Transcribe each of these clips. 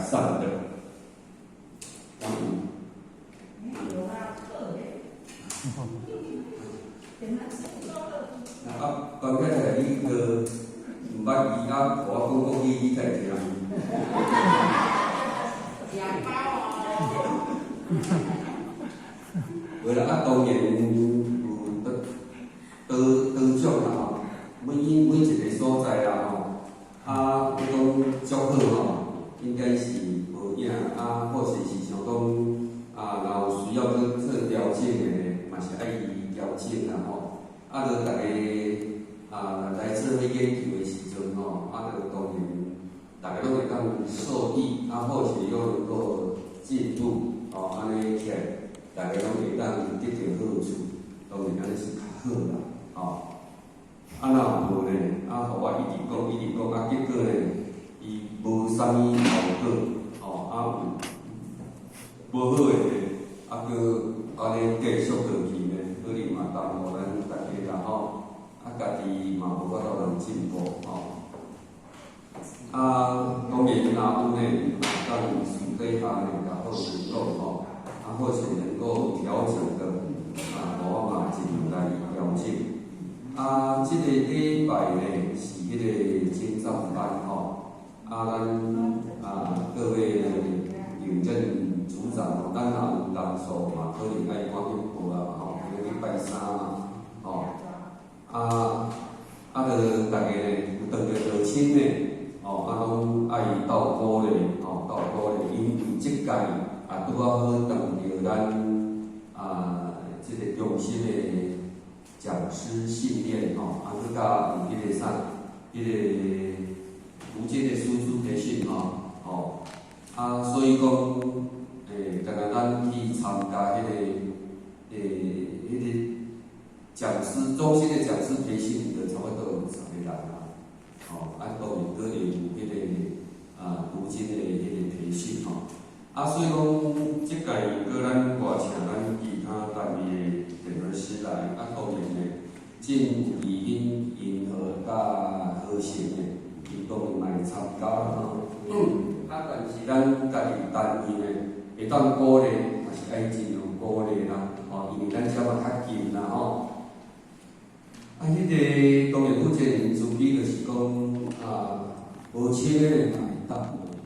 善的。嗯。有啊，好咧。啊，講起來你個毋捌伊啊，予我講國語，你才會聽。食飽哦。無啦，啊，當然有多多多種啦吼，每一个所在啦吼，啊，你講足好吼，應該是無影，啊，或者是想講啊，若有需要去做調整的，嘛是愛調整啦吼。啊，著逐家啊來做彼研究的時陣吼，啊，著當然逐家攏會當受益，啊，或是又能夠進步，吼，按呢起來，逐家攏會當得著好處，當然按呢是較好啦，吼。啊，若無呢，啊，予我一直講一直講，啊，結果呢，伊無啥物效果，吼，啊有無好的呢，啊，閣按呢繼續落去呢，可能嘛耽誤咱逐家啦吼，啊，家己嘛無法度通進步吼。啊，當然若有呢，當私底下呢，共好好講吼，啊，或是能夠調整的，啊，我嘛盡量來調整。啊，這個禮拜呢是彼個精湛班吼，啊，咱啊各位領任組長吼，咱若有人數嘛，可能愛趕緊報啊吼，因為禮拜三嘛，吼，啊，著逐家呢有當著道親呢，吼，啊，攏愛鬥鼓勵，吼，鬥鼓勵，因為這屆啊拄仔好當著咱啊這個中心的講師訓練吼，啊，閣佮有彼個啥，彼個讀經的師資培訓吼，吼，啊，所以講，敢若咱去參加彼個講師中心的講師培訓，就差不多有10個人啦，吼，啊，當然閣會有彼個啊讀經的彼個培訓吼，啊，所以講，這屆閣咱外請咱其他單位的點輪師來，啊，當然呢，盡有因銀河佮和諧的，伊當然嘛會參加吼。啊，但是咱家己單位呢，會當鼓勵，嘛是愛盡量鼓勵啦，吼，因為咱遮嘛較近啦吼。啊，彼個當然負責人自己就是講啊，無親的嘛會當，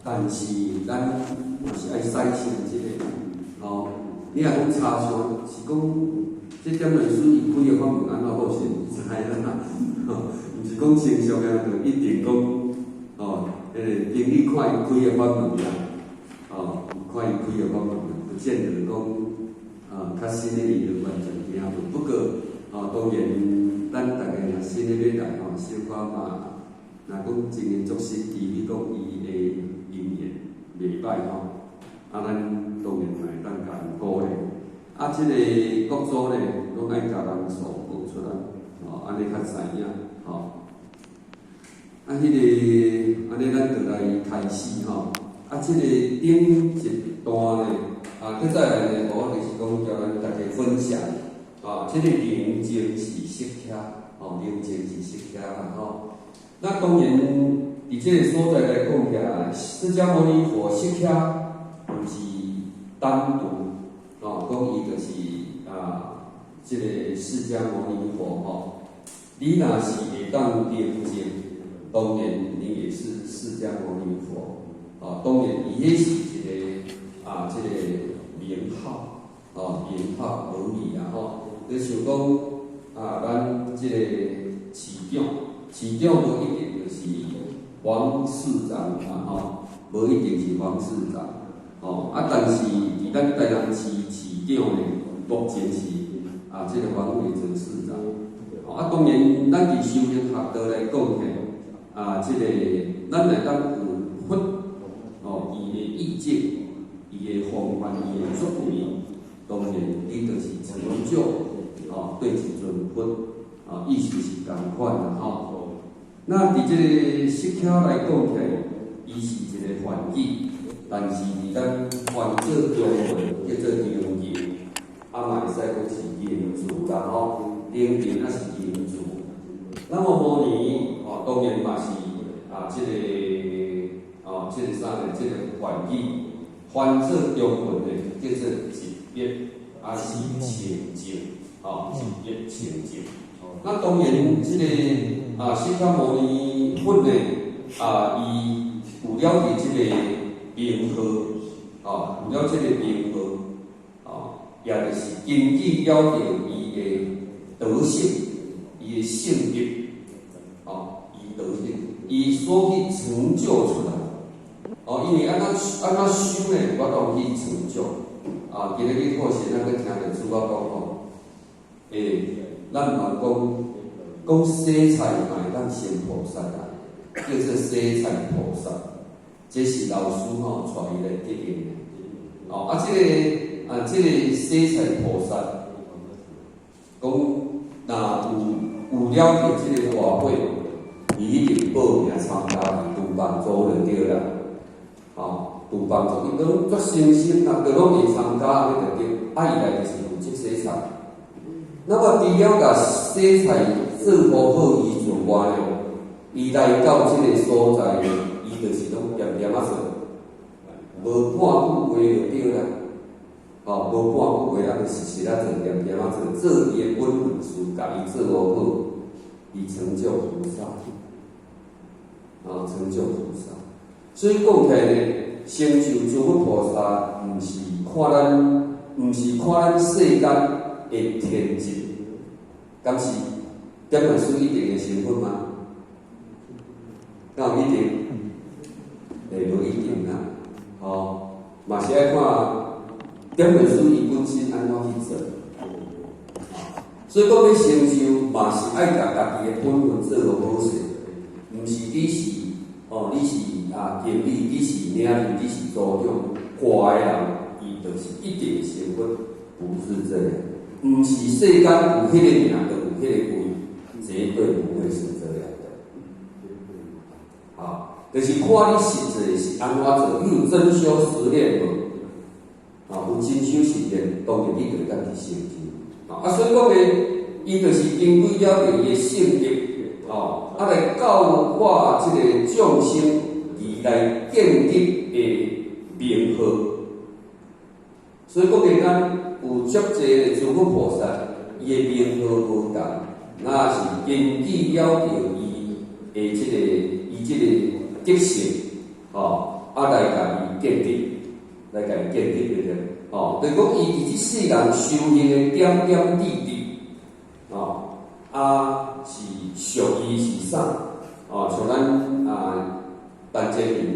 但是咱嘛是愛篩選這個，吼。你若講差錯，是講這點輪師伊開的法門按怎好勢毋知啦，吼，毋是講正常的就一定講，吼，彼個經理看伊開的法門啦，吼，看伊開的法門，不見得講啊，較新的伊就完全聽無。不過，吼，當然咱逐家若新的欲來吼，小可嘛，若講真緣足實，除非講伊的姻緣袂歹吼，啊，咱當然嘛會當共𪜶鼓勵。啊，這個各組呢，攏愛共人數報出來，吼，按呢較知影，吼。啊，彼個按呢，咱就來開始吼。啊，這個頂一段呢，啊，閣再來呢，我就是講叫咱大家分享，啊，這個寧靜是釋迦，吼，寧靜是釋迦啦，吼。那當然，佇這個所在來講起來，釋迦牟尼佛釋迦毋是單獨，哦，講伊就是啊，這個釋迦牟尼佛吼。你若是會當寧靜，當然你也是釋迦牟尼佛，哦，當然伊彼是一個啊，這個名號，哦，名號而已啦，吼。就像講啊，咱這個市長，市長無一定就是黃市長啦，吼，無一定是黃市長，吼，啊，但是佇咱台南市市長呢，目前是啊，這個黃偉哲市長，啊，當然咱佇修行學道來講起，啊，這個咱會當有佛，哦，伊的意境，伊的風範，伊的作為，當然伊就是成就，哦，對一尊佛，啊，意思是仝款啦，吼。那佇這個釋迦來講起來，伊是一個梵語，但是佇咱翻做中文叫做寧靜，啊嘛會使講是仁慈啦吼，寧靜抑是仁慈。那麼牟尼哦，當然嘛是啊，這個哦，這個啥呢？這個梵語翻做中文的叫做寂滅，抑是清淨，哦，寂滅清淨。那當然，這個啊，釋迦牟尼佛呢，啊，伊有了佇這個名號，哦，有了這個名號，哦，也就是根據了著伊的德性，伊的性格，哦，伊德性，伊所去成就出來，哦，因為按怎按怎修呢，有法度去成就。啊，今日去課時，咱閣聽著主仔講吼，欸，咱嘛講講洗菜嘛會當成菩薩啊，叫做洗菜菩薩，這是老師吼帶伊來結緣的。哦，啊，這個啊，這個洗菜菩薩，講若有有了著這個大會，伊一定報名參加去廚房組就對啦。哦，廚房組伊攏足誠心啦，都攏會參加按呢就對。啊，伊來就是負責洗菜。那麼除了共洗菜做好好伊之外呢，伊來到這個所在呢，伊就是攏恬恬仔做，無半句話就對啦。哦，無半句話，啊，就實實仔做，恬恬仔做，做伊的本分事，共伊做好好，伊成就菩薩，啊，成就菩薩。所以講起來呢，成就諸佛菩薩，毋是看咱，毋是看咱世間的天資，敢是點樣師一定會成佛嗎？敢有一定？欸，無一定啦。哦，嘛是愛看點樣師伊本身按怎去做。所以講欲成就，嘛是愛共家己的本分做予好勢，毋是你是哦，你是啊經理，你是領袖，你是組長，掛的人，伊就是一定成佛，不是這樣。毋是世間有彼個名，就有彼個位，絕對不會是這樣的。好，就是看你實際是按怎做，你有真修實練無？啊，有真修實練，當然你就會當去成就。啊，所以講呢，伊就是根據了著伊的性格，哦，啊來教化這個眾生，而來建立的名號。所以講呢，咱有足濟的諸佛菩薩，伊的名號無仝，那是根據了著伊的這個伊這個德性，吼，啊來共伊建立，來共伊建立對不對？哦，就是講伊佇這世人修行的點點滴滴，哦，啊是屬於是啥？哦，像咱啊陳建仁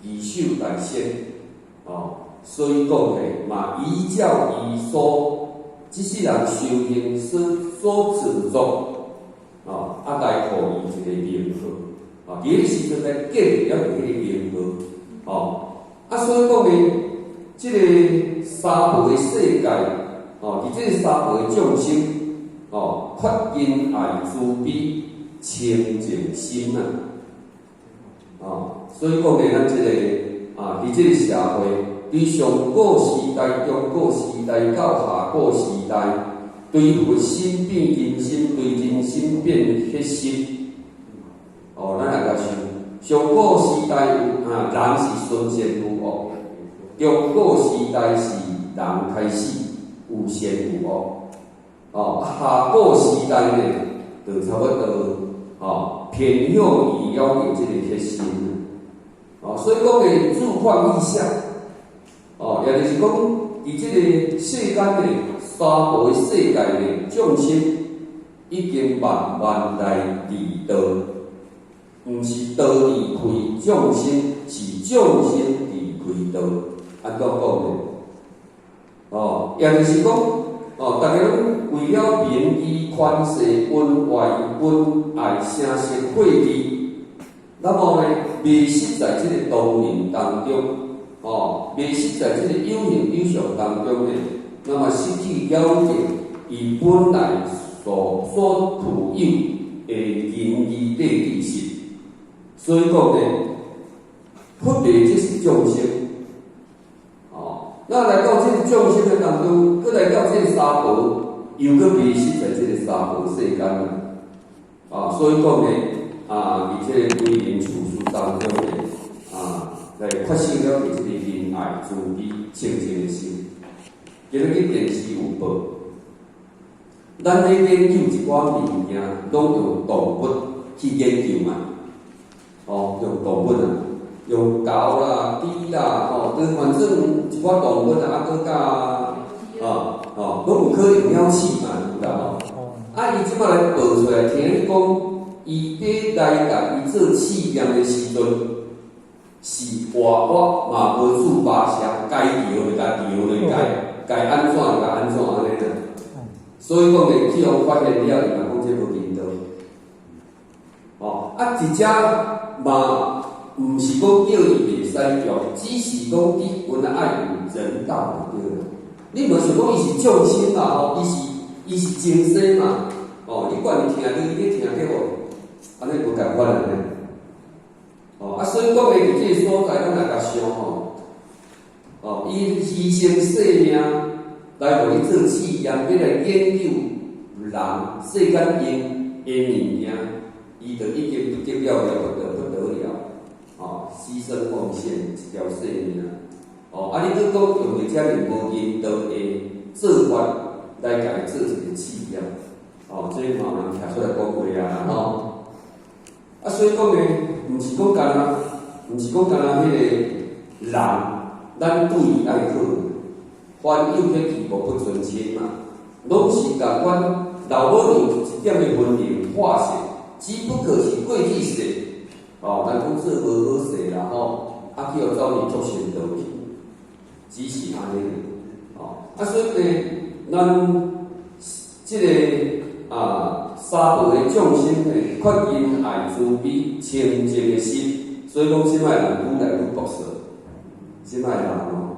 二手大仙，哦，所以講的嘛，依照伊所這世人修行所造作，哦，啊來予伊一個名號，哦，佇彼個時陣來建立了彼個名號，哦，啊，所以講呢，這個三寶的世界，哦，佇這個三寶的眾生，哦，缺仁愛慈悲清淨心啊，哦，所以講呢，咱這個啊，佇這個社會，佇上古時代、中古時代到下古時代，對佛心變人心，對人心變佛心。哦，咱來共想，上古時代有啊，人是循善如惡；中古時代是人開始有善有惡。哦，下古時代呢，就差不多哦，偏向於了解這個佛心。哦，所以講的自況意象，哦，也就是講，佇這個世間的三寶的世界的眾生，已經慢慢來離道，毋是道離開眾生，是眾生離開道。按怎講呢？哦，也就是講，哦，逐家攏為了名譽、權勢、恩愛、恩愛、聲色、慧利，那麼呢，迷失在這個當人當中，哦，迷失在這個有形有相當中呢，那麼失去了解伊本來所具有的仁義禮智信，所以講呢，佛地這是眾生，哦，那來到這個眾生的當中，閣來到這個三寶，又閣迷失在這個三寶世間啦，啊，所以講呢，啊，佇這個為人處事當中呢，啊，來發生了這個仁愛慈悲清淨的心。今日去電視有報，咱咧研究一寡物件，攏用動物去研究嘛。哦，用動物啊，用狗啦、豬啦，吼，都反正一寡動物啊，啊，閣佮啊，哦，攏有可能鳥鼠嘛，有啦吼。啊，伊這擺來報出來，聽你講，伊佇來共伊做試驗的時陣，是活活嘛無注巴射，該著就共著咧，該該按怎就共按怎按呢啦。所以講咧，去予發現了，伊嘛講這無人道。哦，啊，一隻嘛，毋是講叫伊袂使用，只是講你本來愛有人道就對啦。你無想講伊是眾生嘛？吼，伊是眾生嘛？哦，你管伊聽你，你聽著無？按呢無仝款按呢。哦，啊，所以講咧，佇這个所在，咱來共想吼，哦，伊犧牲性命來予你做試驗，欲來研究人世間用的物件，伊就已經不得了了，不得不得了，哦，犧牲奉獻一條性命，哦，啊，你閣講用著遮爾無人道的做法來共伊做一個試驗，哦，這嘛有人徛出來講話啊，吼，啊，所以講呢，毋是講干焦，毋是講干焦彼個人，咱對伊愛好，凡有彼去無不尊親嘛，攏是仝款老母娘一點的分靈化勢，只不過是過去世，哦，咱講做無好勢啦吼，啊去予走去畜生道去，只是按呢，哦，啊所以呢，咱這个啊三寶的眾生呢，缺仁愛慈悲清淨的心，所以講這擺人愈來愈毒舌，這擺人哦，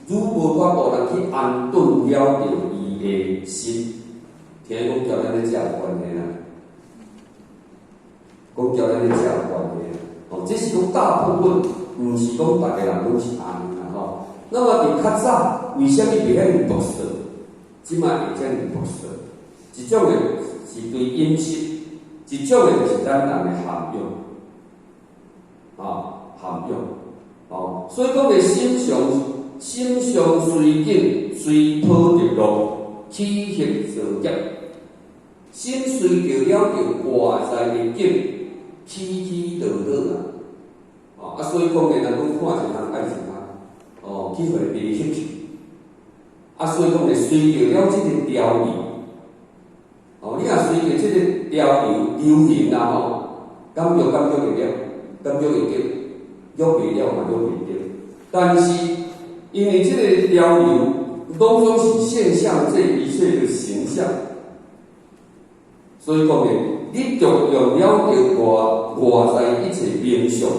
愈無法度人去安頓了著伊的心，聽講交咱咧食有關係啦，講交咱咧食有關係啦，哦，這是講大部分，毋是講逐個人攏是按呢啦吼。那麼佇較早，為啥物袂遐爾毒舌？這擺會遮爾毒舌？一種的是對飲食，一種的就是咱人的涵養，啊，涵養，哦，所以講的心常心常隨境，隨波逐流，起行造業，心隨著了著外在的境，起起落落啊，哦，啊，所以講呢，人講看一項愛一項，哦，去予伊迷去，啊，所以講呢，隨著了這個潮流，哦，你若隨著這個潮流流行啊吼，感覺會了，感覺會著，約袂了嘛約袂著。但是因為這個潮流攏總是現象這一切的形象，所以講呢，你著重了著外在一切名相，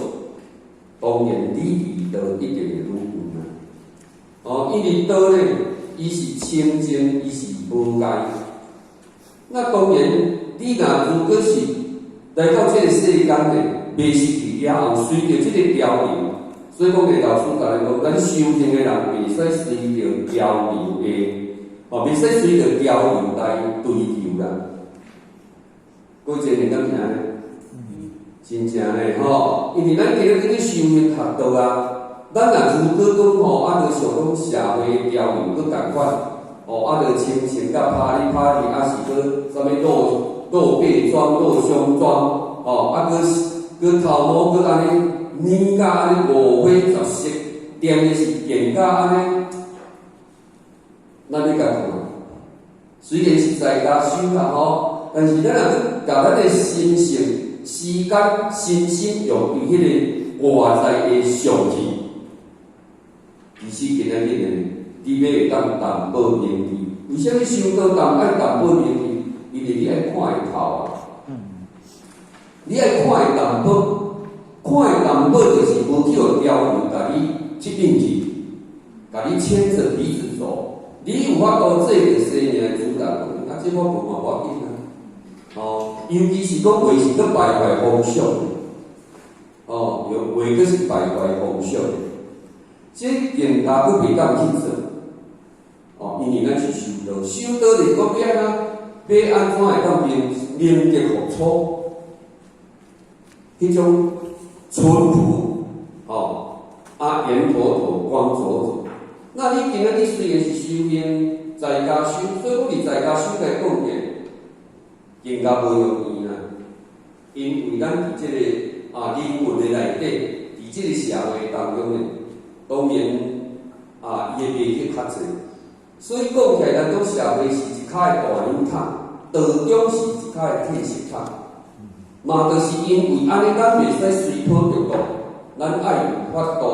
當然你離道一定會愈遠啊。哦，因為道呢，伊是清淨，伊是無礙。那當然，你若如果是來到這個世間呢，迷失去了後，隨著這個潮流，所以講呢，老師共咱講，咱修行的人袂使隨著潮流的，哦，袂使隨著潮流來追求啦。閣一個敢聽呢？真正呢吼，因為咱今日去修行學道啊，咱若如果講吼，啊，就想講社會潮流閣仝款，哦，啊，就穿穿甲啪哩啪哩，啊是閣啥物露露背裝、露胸裝，哦，啊，閣閣頭毛閣按呢染甲按呢五花十色，踮的是電甲按呢，咱咧共看，雖然是在家修啦吼，但是咱若閣共咱的心性、時間、身心用佇彼個外在的上去，其實今仔日呢，你欲會當淡薄名利，為啥物修道淡愛淡薄名利？因為你愛看會透啊！你愛看會淡薄，看會淡薄就是無去予潮流共你吸引去，共你牽著鼻子走。你有法度做著生命的主人，啊，這我無嘛無要緊啊！哦，尤其是講話是閣敗壞風尚，哦，有話閣是敗壞風尚，這更加閣袂當去做。哦，因為咱是修道，修道就是講欲按怎，欲按怎會當明明德復初，彼種淳樸，哦，哦，啊，圓妥妥，光灼灼。那你今仔日雖然是修行在家修，所以講佇在家修來講嘅，更加無容易啦。因為咱佇這個人倫的內底，佇這個社會當中呢，當然伊的迷惑較濟，所以講起來，咱講社會是一跤的大奶桶，道中是一跤的鐵色桶。嘛，就是因為按呢，咱袂使隨波逐流，咱愛有法度，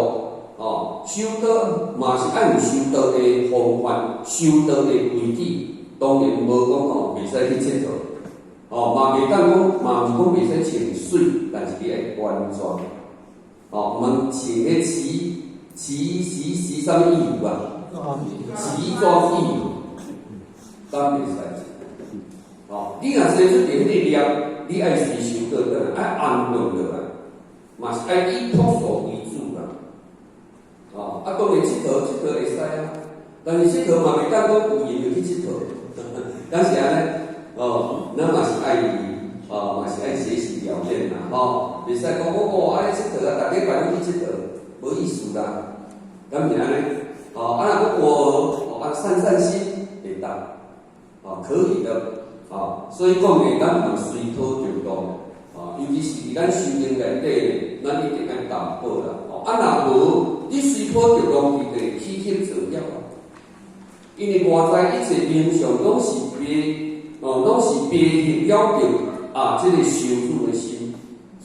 哦，修道嘛是愛有修道的方法，修道的規矩，當然無講吼袂使去𨑨迌，哦，嘛袂當講，嘛毋是講袂使穿媠，但是你愛端莊，哦，我們穿彼奇奇奇奇啥物衣服啊？奇裝異服，咱袂使穿。哦，你若生出著彼個業，你愛隨修倒轉來，愛安頓落來，嘛是愛以樸素為主啦。哦，啊，當然𨑨迌𨑨迌會使啊，但是𨑨迌嘛袂當講有閒就去𨑨迌，敢是按呢？哦，咱嘛是愛，哦，嘛是愛學習表演啦，吼，袂使講我哦，按呢𨑨迌啊，逐禮拜攏去𨑨迌，無意思啦，敢是按呢？哦，啊，若講我，哦，啊，散散心會當，哦，可以的，哦，所以講呢，咱毋隨波逐流，哦，尤其是佇咱修行內底，咱一定愛淡薄啦，哦，啊，若無，你隨波逐流，伊就會起惑造業啊。因為外在一切名相攏是迷，哦，攏是迷惑了著啊，這個修主的心，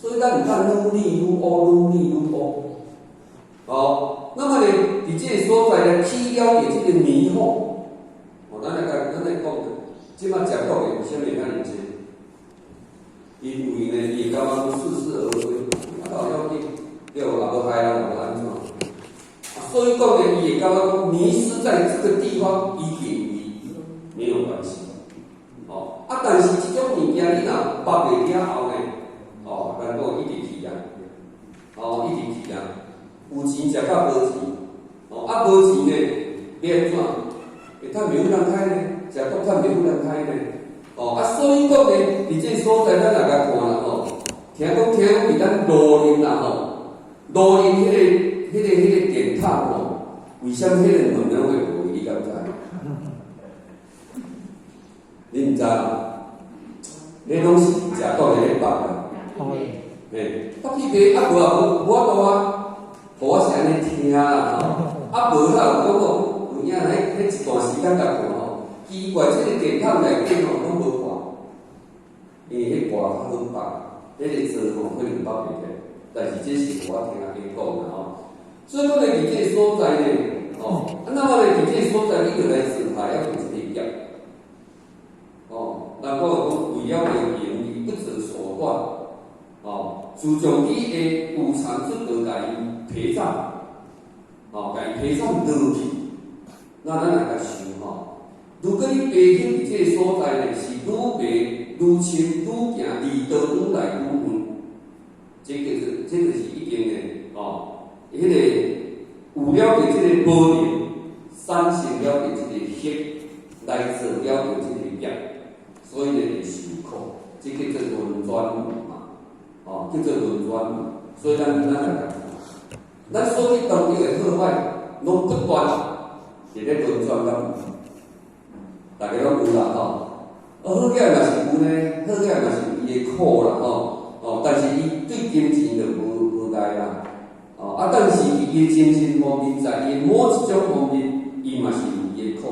所以咱毋通愈念愈烏，愈念愈烏。哦，那麼呢，佇這個所在呢，起了著這個迷惑，哦，咱來講，這馬食毒的為啥物會遐爾濟？因為呢，伊會感覺似是而非，啊，倒要緊，對，也無害人，也無按怎。所以講呢，伊會感覺講迷失在這個地方，伊認為沒有關係。哦，啊，但是這種物件你若捌袂了後呢，哦，咱講一直去啊，哦，一直去啊，有錢食到無錢，哦，啊無錢呢，欲按怎？會趁袂赴人開呢？食毒趁袂赴人開呢？哦，啊，所以講呢，佇這個所在，咱若共看啦吼，聽講佇咱羅林啦吼，羅林彼個電塔吼，為啥物彼個門攏會無？你敢知？你毋知啊？彼攏是食毒的咧縛啊！嘿，北去賣啊無啊無無法度啊，予我是按呢聽啦吼，啊無較有講講，有影彼一段時間共看吼，奇怪，這個電塔內底吼攏無破，因為彼蓋較好縛，彼個座吼可能縛袂起，但是這是予我聽阿講啦吼。所以講呢，佇這個所在呢，哦，啊，那麼呢，佇這個所在，你就來自害了著這個業，哦，人講講為了著名利不擇手段，哦，自從伊的有償出道，共伊陪葬，哦，共伊陪葬落去，那咱來共想吼，如果你白天佇這個所在呢，是愈迷愈深，愈行離道愈來愈遠，這個是這個是一定的，哦，彼個有了著這個無明，產生了著這個惑，來做了著這個業，所以呢會受苦，這叫做輪轉嘛，哦，叫做輪轉，所以咱來看，咱所去當中的好壞，攏不斷佇咧輪轉敢有？大家攏有啦吼，啊好起來嘛是有呢，好起來嘛是有伊的苦啦吼，哦，但是伊對金錢就無礙啦，哦，啊，但是佇伊的精神方面，在伊的某一種方面，伊嘛是有伊的苦。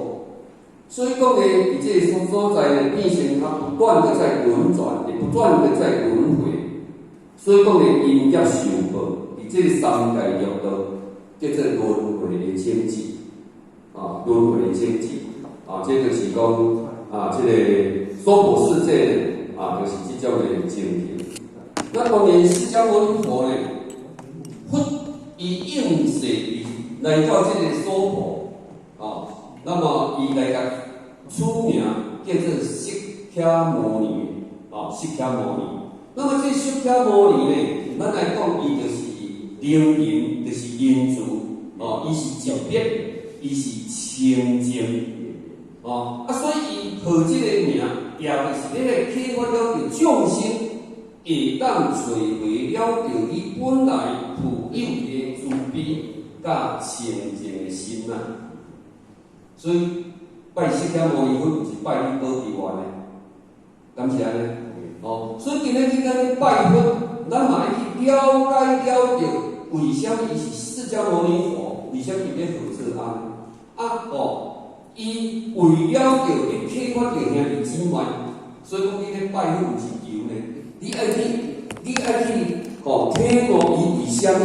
所以講呢，佇這個所在呢，變成它不斷的在輪轉，也不斷的在輪迴。所以講呢，因業受報，佇這個三界六道，叫做輪迴的種子，啊，輪迴的種子，啊，這就是講啊，這個娑婆世界呢，啊，就是這種的情形。那當然，釋迦牟尼佛呢，佛伊應世伊來到這個娑婆，啊，那麼伊來共取名叫做釋迦牟尼，啊，釋迦牟尼。那麼這釋迦牟尼呢，咱來講，伊就是能仁，就是仁慈，哦，伊是淨別，伊是清淨，哦，啊，所以伊號這個名，也就是咧來啟發了著眾生會當揣回了著伊本來具有的佮清淨的心啊。所以拜釋迦牟尼佛，毋是拜你保庇我呢，敢是按呢？哦，所以今仔日咱拜佛，咱嘛愛去了解了著，為啥物伊是釋迦牟尼佛？為啥物伊欲號做按呢？啊哦，伊為了著欲啟發著兄弟姊妹，所以講你咧拜佛毋是求呢，你愛去吼體悟伊為啥物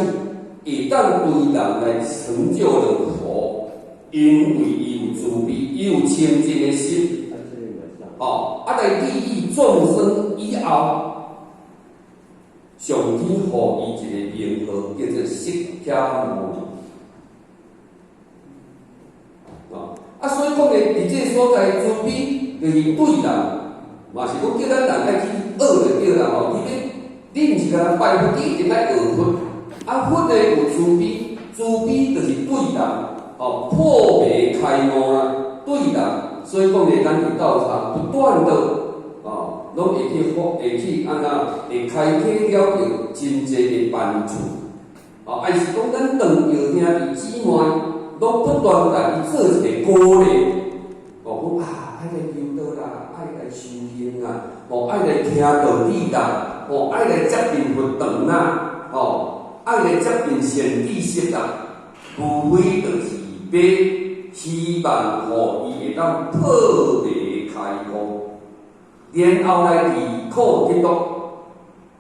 會當對人來成就了佛？因為伊有慈悲，伊有清淨的心，哦，啊來利益眾生以後，上天予伊一個名號，叫做釋迦牟尼。哦，啊，所以講呢，佇這個所在慈悲，就是對人，嘛是講叫咱人愛去學就對啦吼。你毋是干焦拜佛，你一定愛學佛。啊，佛呢有慈悲，慈悲就是對人，哦，破迷開悟啦，對人。所以講呢，咱佇道場不斷的，哦，攏會去發，會去按怎，會開啟了著真濟的班處。哦，還是講咱當著兄弟姊妹，攏不斷共伊做一個鼓勵。哦，講啊，愛來求道啦，愛來修行啦，哦，愛來聽道理啦，哦，愛來接近佛堂啦，哦，愛來接近善知識啦，無非就是欲希望予伊會當破迷開悟，然後來離苦得樂。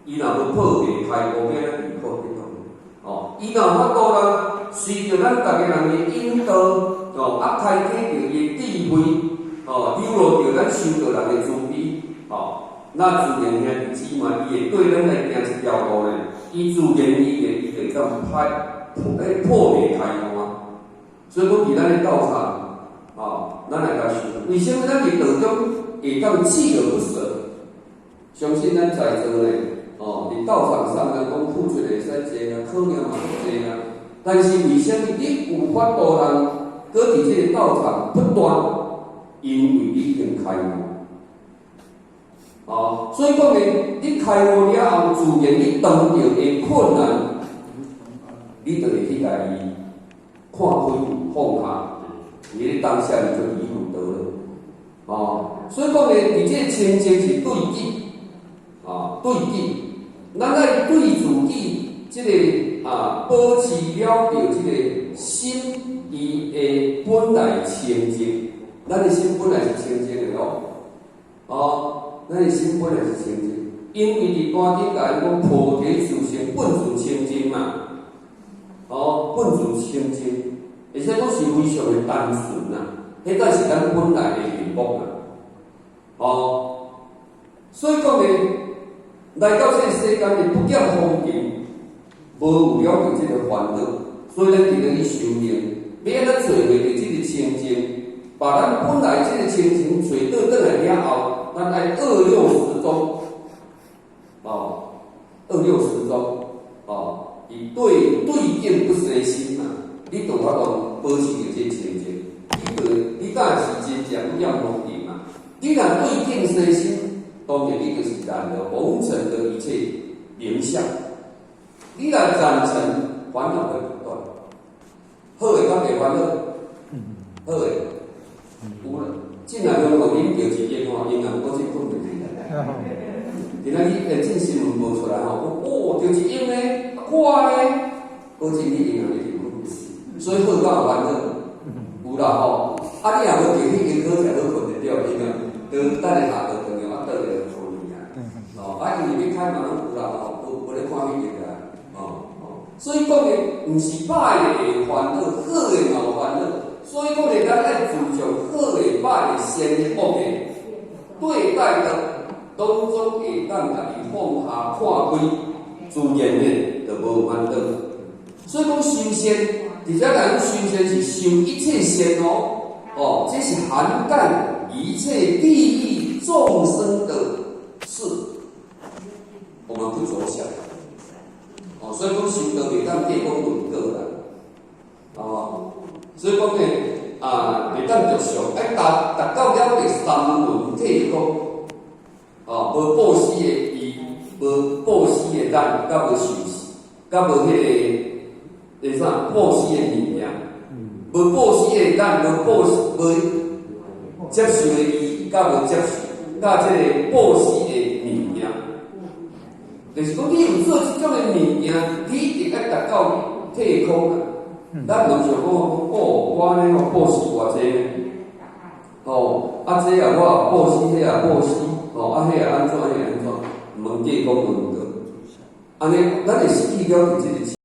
伊若無破迷開悟，欲按怎離苦得樂？哦，伊若有法度啦，隨著咱逐个人的引導，哦，啊，開啟著伊的智慧，哦，流露著咱修道人的慈悲，哦，那自然兄弟姊妹，伊會對咱來行這條路呢，伊自然伊會當開破欸破迷開悟啊。所以講，佇咱的道場，哦，咱來共想，為啥物咱佇道中會當鍥而不捨？相信咱在座呢，哦，佇道場上，咱講付出的會使濟啊，考驗嘛閣濟啊。但是為啥物你有法度通閣佇這個道場不斷？因為你已經開悟。哦，所以講呢，你開悟了後，自然你當著的困難，你就會去共伊看開放下，佇咧當下你就離苦得樂。哦，所以講呢，佇這個清淨是對己，啊，對己，咱愛對自己這個啊，保持了著這個心，伊的本來清淨。咱的心本來是清淨的哦，哦，咱的心本來是清淨，因為佇大經共咱講菩提樹性本自清淨嘛，哦，本自清淨，而且講是非常的單純啊，彼才是咱本來的面目啊，哦，所以講呢，來到這個世間的不見風景，無有了著這個煩惱，所以咱佇咧去修行，欲按怎揣回著這個清淨，把咱本來這個清淨揣倒轉來了後，咱愛二六時中，哦，二六時中，哦，以對對境不隨心嘛，你就有法度保持著這個清淨。你就你當然是真正不厭風塵嘛。你若對境隨心，當然你就是染了紅塵的一切名相。你若染塵，煩惱會不斷。好的敢袂煩惱？好的，有啦。進來香港啉著一煙吼，永遠閣去睏袂著。今仔日電進新聞報出來吼，哦，著一煙呢，看呢，保證你永遠會去睏。所以好敢有煩惱？有啦吼。啊，你若無著彼煙好食好睏就對，你講，等等下下課轉來啊，倒來就可以啊。哦，啊，因為欲開嘛攏有啦吼，無咧看彼個啊。哦哦，所以講的毋是歹的會煩惱，好的嘛有煩惱。所以講的，咱愛注重好的、歹的、善的、惡的，對待的，攏總會當共伊放下看開，自然的就無煩惱。所以講修善，佇遮來講修善是修一切善哦，哦，這是涵蓋一切利益眾生的事，我們不着相。哦，所以講修道袂當計講論果啦，哦，所以講呢，啊，袂當著相，愛達到了的三輪體空，哦，無布施的伊，無布施的咱，佮無受施，佮無彼個，會啥布施的物件，無布施的咱無布施無接受的伊，佮無接受，佮這个布施的物件，就是講你有做這種的物件，你一定愛達到體空啊。咱毋想講哦，我按呢吼布施偌濟，吼，啊這啊我也布施，彼也布施，吼，啊彼也按怎，彼也按怎，問價講毋對，按呢，咱會失去了這个。